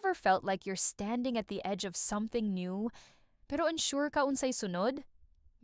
ever felt like you're standing at the edge of something new, pero unsure ka unsay sunod?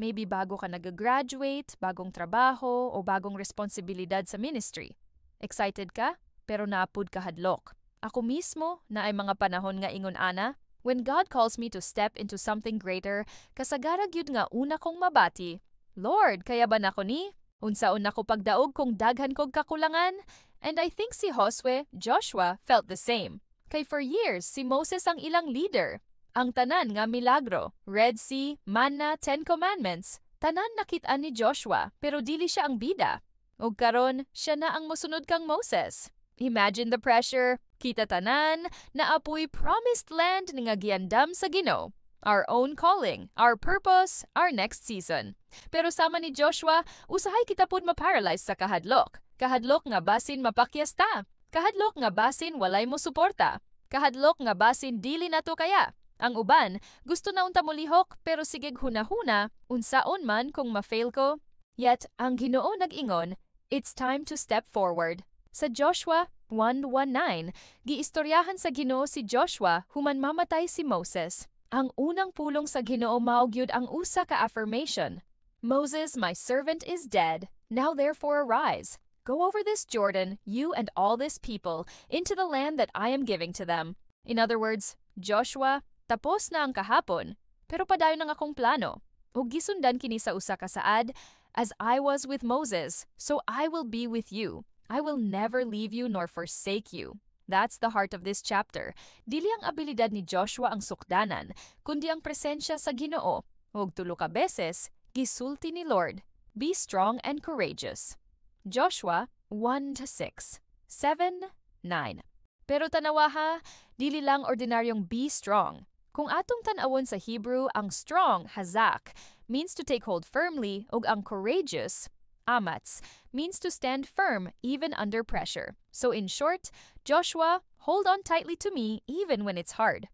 Maybe bago ka nag-graduate, bagong trabaho, o bagong responsibilidad sa ministry. Excited ka, pero naa pud kahadlok. Ako mismo, naay mga panahon nga ingon ana, when God calls me to step into something greater, kasagara gyud nga una kong mabati, "Lord, kaya ba nako ni? Unsaon nako pagdaog kung daghan kog kakulangan?" And I think si Josue, Joshua, felt the same. Kay for years, si Moses ang ilang leader. Ang tanan nga milagro, Red Sea, Manna, Ten Commandments, tanan nakit-an ni Joshua, pero dili siya ang bida. Ug karon, siya na ang mosunod kang Moses. Imagine the pressure. Kita tanan, naa poy promised land nga giandam sa Ginoo. Our own calling, our purpose, our next season. Pero sama ni Joshua, usahay kita pud ma-paralyze sa kahadlok. Kahadlok nga basin mapakyas ta. Kahadlok nga basin walay mo suporta. Kahadlok nga basin dili nato kaya. Ang uban, gusto na unta molihok pero sigeg hunahuna, unsaon man kung ma-fail ko? Yet, ang Ginoo nag-ingon, "It's time to step forward." Sa Joshua 1:19, giistoryahan sa Ginoo si Joshua human mamatay si Moses. Ang unang pulong sa Ginoo mao gyud ang usa ka affirmation. "Moses, my servant, is dead. Now therefore arise. Go over this Jordan, you and all this people, into the land that I am giving to them." In other words, Joshua, tapos na ang kahapon, pero padayon ang akong plano. Ug gisundan kini sa usa ka saad, "As I was with Moses, so I will be with you. I will never leave you nor forsake you." That's the heart of this chapter. Dili ang abilidad ni Joshua ang sukdanan, kundi ang presensya sa Ginoo. Ug tulo ka beses, gisulti ni Lord, "Be strong and courageous." Joshua 1:6, 7, 9. Pero tanawa ha, dili lang ordinaryong "be strong." Kung atong tan-awon sa Hebrew, ang "strong," hazak, means to take hold firmly, ug ang "courageous," amatz, means to stand firm even under pressure. So in short, Joshua, hold on tightly to me even when it's hard.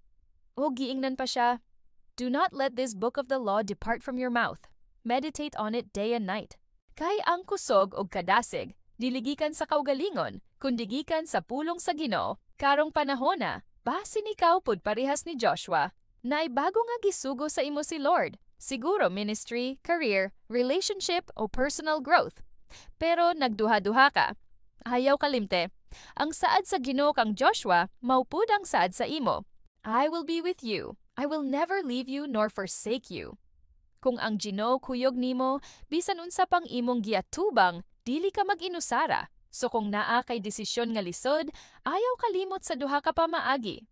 Ug giingnan pa siya, "Do not let this book of the law depart from your mouth. Meditate on it day and night." Kay ang kusog og kadasig, dili gikan sa kaugalingon, kundi gikan sa pulong sa Ginoo. Karong panahona, basin ikaw pud parehas ni Joshua. Naay bago nga gisugo sa imo si Lord. Siguro ministry, career, relationship o personal growth. Pero nagduha-duha ka. Ayaw kalimte. Ang saad sa Ginoo kang Joshua, mao pud ang saad sa imo. "I will be with you. I will never leave you nor forsake you." Kung ang Ginoo kuyog nimo, bisan unsa pang imong giatubang, dili ka mag-inusara. So kung naa kay desisyon nga lisod, ayaw kalimot sa duha ka pamaagi.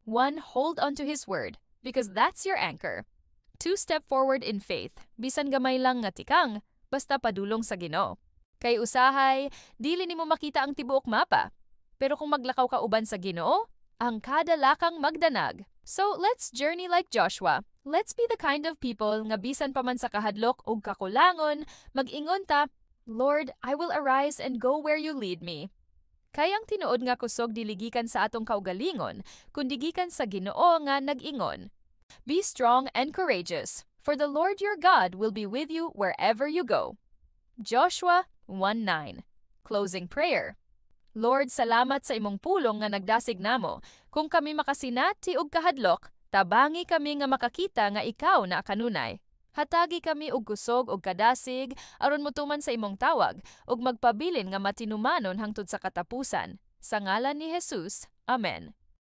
One, hold on to His word, because that's your anchor. Two, step forward in faith, bisan gamay lang nga tikang, basta padulong sa Ginoo. Kay usahay, dili nimo makita ang tibuok mapa. Pero kung maglakaw ka uban sa Ginoo, ang kada lakang magdanag. So let's journey like Joshua. Let's be the kind of people nga bisan pa man sa kahadlok ug kakulangon, mag-ingon ta, "Lord, I will arise and go where you lead me." Kay ang tinuod nga kusog dili gikan sa atong kaugalingon, kundi gikan sa Ginoo nga nag-ingon, "Be strong and courageous, for the Lord your God will be with you wherever you go." Joshua 1:9. Closing prayer. Lord, salamat sa imong pulong nga nagdasig namo. Kung kami makasinati og kahadlok, tabangi kami nga makakita nga ikaw na kanunay. Hatagi kami og kusog og kadasig aron motuman sa imong tawag ug magpabilin nga matinumanon hangtod sa katapusan. Sa ngalan ni Jesus. Amen.